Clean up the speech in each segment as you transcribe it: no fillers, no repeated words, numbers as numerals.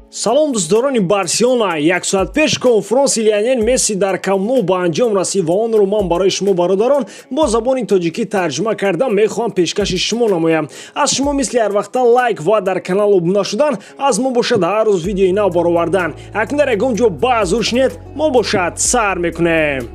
Салом, дӯстдорони Барселона! Як соат пеш конфронси Лионел Месси дар Камп Ноу ба анҷом расид ва онро ман барои шумо, бародарон, бо забони тоҷикӣ тарҷума карда мехоҳам пешкаши шумо намоям. Аз шумо мисли ҳарвақта лайк ва дар канал обуна шудан, аз мо бошад ҳар рӯз видеои нав баровардан. Акнун дар ягон ҷо баъзур шинед, мо бошад сар мекунем.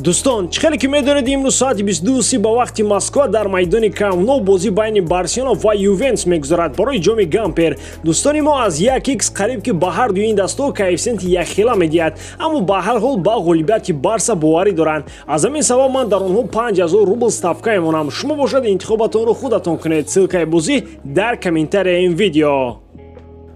Дӯстон, чӣ хеле ки медонед, имрӯз соати 22:30 ба вақти Москва дар майдони Камп Ноу бозӣ байни Барселона ва Ювентус мегузарад барои ҷоми Гампер. Дӯстони мо, аз 1 х қариб ки ба ҳар дуи ин дастаҳо коэффисиенти якхела медиҳад, аммо ба ҳар ҳол ба ғолибияти Барса боварӣ доранд. Аз ҳамин сабаб ман дар онҳо 5000 рубл ставка мемонам. Шумо бошад, интихобатонро худатон кунед. Ссылкаи бозӣ дар комментарияи ин видео.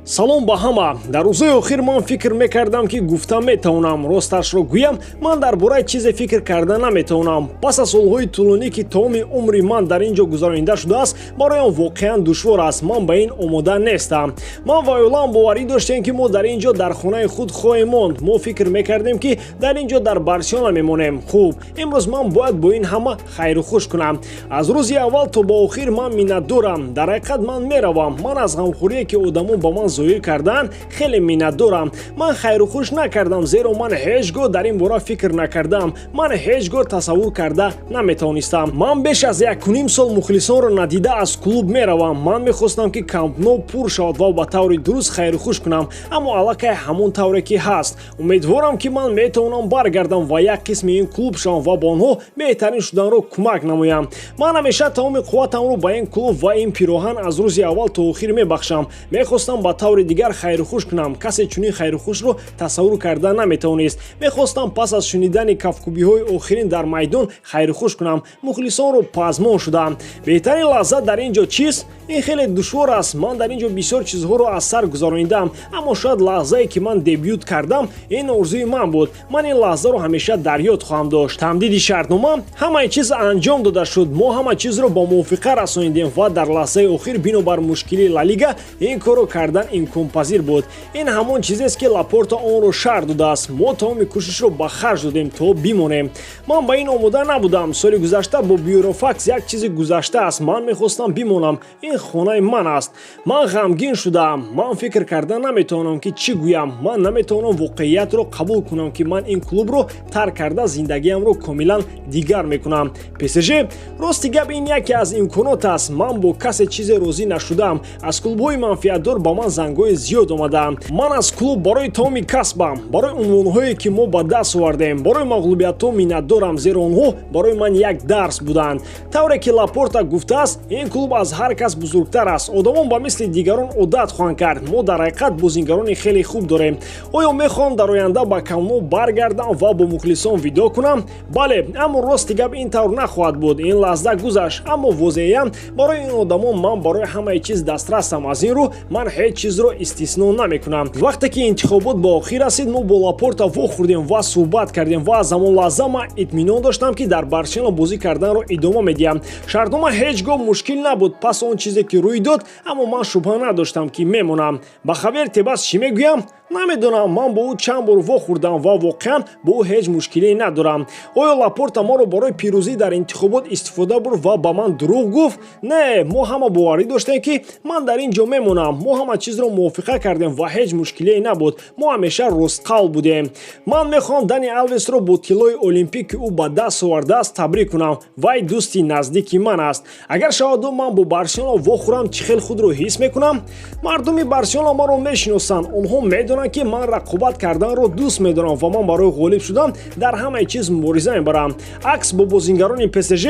Салом ба ҳама! Дар рӯзҳои охир ман фикр мекардам, ки гуфта метавонам. Росташро гӯям, ман дар бораи чизе фикр карда наметавонам. Пас аз солҳои тӯлонӣ, ки тамоми умри ман дар ин ҷо гузаронида шудааст, бароям воқеан душвор аст. Ман ба ин омода нестам. Ман ва оилаам боварӣ доштем, ки мо дар ин ҷо дар хонаи худ хоҳем монд. Мо фикр мекардем, ки дар ин ҷо дар Барселона мемонем. Хуб, имрӯз ман бояд бо ин ҳама хайру хуш кунам. Аз рӯзи аввал то ба охир ман миннатдорам. Дар ҳақиқат, ман меравам. Ман аз ғамхӯрие, ки одамон ба ман зоҳир кардаанд, хеле миннатдорам. Ман хайру хуш накардам, зеро ман ҳеҷ гоҳ дар ин бора фикр накардам. Ман ҳеҷ гоҳ тасаввур карда наметавонистам. Ман беш аз 1,5 сол мухлисонро надида аз клуб меравам. Ман мехостам, ки Камп Ноу пур шавад ва ба таври дуруст хайру хуш кунам, аммо аллакай ҳамон тавре ки ҳаст. Умедворам, ки ман метавонам баргардам ва як қисми ин клуб шавам ва ба онҳо беҳтарин шуданро кӯмак намоям. Ман ҳамеша тамоми қувватамро ба ин клуб ва ин пироҳан аз рӯзи аввал то охир мебахшам. Мехостам ба таври дигар хайрухуш кунам. Касе чунин хайрухушро тасаввур карда наметавонист. Мехостам пас аз шунидани кафкӯбиҳои охирин дар майдон хайрухуш кунам. Мухлисонро пазмон шудам. Беҳтарин лаҳза дар ин ҷо чист? Ин хеле душвор аст. Ман дар ин ҷо бисёр чизҳоро аз сар гузаронидаам, аммо шояд лаҳзае, ки ман дебют кардам. Ин орзуи ман буд. Ман ин лаҳзаро ҳамеша дар ёд хоҳам дошт. Тамдиди шартнома? Ҳамаи чиз анҷом дода шуд. Мо ҳама чизро бо мувофиқа расонидем ва дар лаҳзаи охир бинобар мушкилии Ла Лига ин корро кардан имконпазир буд. Ин ҳамон чизест, ки Лапорта онро шарҳ додааст. Мо тамоми кӯшишро ба харҷ додем, то бимонем. Ман ба ин омода набудам. Соли гузашта бо Бюрофакс як чизи гузашта аст. Ман мехостам бимонам. Ин хонаи ман аст. Ман ғамгин шудаам. Ман фикр карда наметавонам, ки чӣ гӯям. Ман наметавонам воқеиятро қабул кунам, ки ман ин клубро тарк карда, зиндагиамро комилан дигар мекунам. ПСЖ? Рости гап, ин яке аз имконот аст. Ман бо касе чизе розӣ нашудаам. Аз клубҳои манфиатдор ба ман зангҳои зиёд омадаанд. Ман аз клуб барои тамоми касбам, барои унвонҳое, ки мо ба даст овардем, барои мағлубиятҳо миннатдорам, зеро онҳо барои ман як дарс буданд. Тавре ки Лапорта гуфтааст, ин клуб аз ҳар кас бузургтар аст. Одамон ба мисли дигарон одат хоҳанд кард. Мо дар ҳақиқат бозингарони хеле хуб дорем. Оё мехоҳам дар оянда ба Камп Ноу баргардам ва бо мухлисон видоъ кунам? Бале, аммо рости гап, ин тавр нахоҳад буд. Ин лаҳза гузашт, аммо возеҳан барои ин одамон ман барои ҳамаи чиз дастрасам. Аз ин рӯ ман ҳеҷ чизро истисно намекунам. Вақте ки интихобот ба охир расид, мо бо Лапорта вохӯрдем ва суҳбат кардем ва аз ҳамон лаҳза ман итминон доштам, ки дар Барселона бозӣ карданро идома медиҳам. Шартнома ҳеҷ гоҳ мушкил набуд пас он чизе, ки рӯй дод, аммо ман шубҳа надоштам, ки мемонам. Ба Хавьер Тебас чӣ мегӯям? Намедонам. Ман бо ӯ чанд бор вохӯрдам ва воқеан бо ӯ ҳеҷ мушкиле надорам. Оё Лапорта моро барои пирӯзӣ дар интихобот истифода бурд ва ба ман дурӯғ гуфт? Не, мо ҳама боварӣ доштем, ки ман дар ин ҷо мемонам. Мо ҳама чизро мувофиқа кардем ва ҳеҷ мушкиле набуд. Мо ҳамеша ростқавл будем. Ман мехоҳам Дани Алвесро бо тиллои олимпик, ки ӯ ба даст овардааст, табрик кунам. Вай дӯсти наздики ман аст. Агар шаваду ман бо Барселона вохӯрам, чӣ хел худро ҳис мекунам? Мардуми Барселона маро мешиносанд. Онҳо медонанд, ки ман рақобат карданро дӯст медорам ва ман барои ғолиб шудан дар ҳамаи чиз мубориза мебарам. Акс бо бозингарони ПСЖ?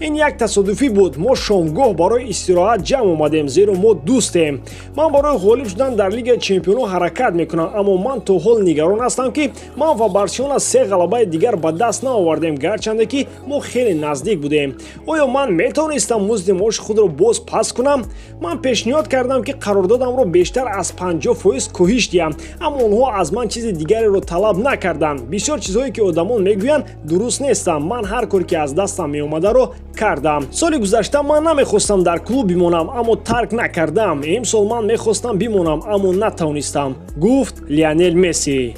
Ин як тасодуфӣ буд. Мо шомгоҳ барои истироҳат ҷамъ омадем, зеро мо дӯстем. Ман барои ғолиб шудан дар Лигаи чемпионҳо ҳаракат мекунам, аммо ман то ҳол нигарон ҳастам, ки ман ва Барселона се ғалабаи дигар ба даст наовардем, гарчанде ки мо хеле наздик будем. Оё ман метавонистам музди маоши худро боз паст кунам? Ман пешниҳод кардам, ки қарордодамро бештар аз 50% коҳиш диҳам, аммо онҳо аз ман чизи дигареро талаб накарданд. Бисёр чизҳое, ки одамон мегӯянд, дуруст нестанд. Ман ҳар кор, ки аз дастам меомадаро, кардам. Соли гузашта ман намехостам дар клуб бимонам, аммо тарк накардам. Имсол ман мехостам бимонам, аммо натавонистам, гуфт Лионел Месси.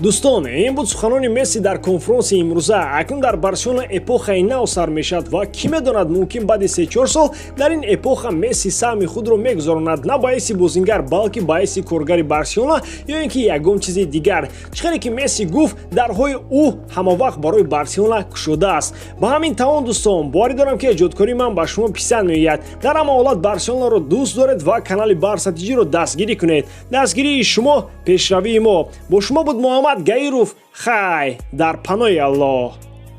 Дӯстон, ин буд суханони Месси дар конфронси имрӯза. Акнун дар Барселона эпохаи нав сар мешавад ва кӣ медонад, мумкин, баъди 3-4 сол дар ин эпоха Месси саҳми худро мегузаронад, на ба ҳайси бозингар, балки ба ҳайси коргари Барселона ё ин ки ягон чизи дигар. Чӣ хеле ки Месси гуфт, дарҳои ӯ ҳамавақт барои Барселона кушода аст. Ба ҳамин тавон, дӯстон, боварӣ дорам, ки эҷодкории ман ба шумо писанд меояд. Дар ҳама ҳолат Барселонаро дӯст доред ва канали Барса Тиҷиро дастгирӣ кунед. Дастгирии шумо — пешравии мо. Бо шумо буд Муҳаммад Гаиров. Хай, дар паноҳи Аллоҳ.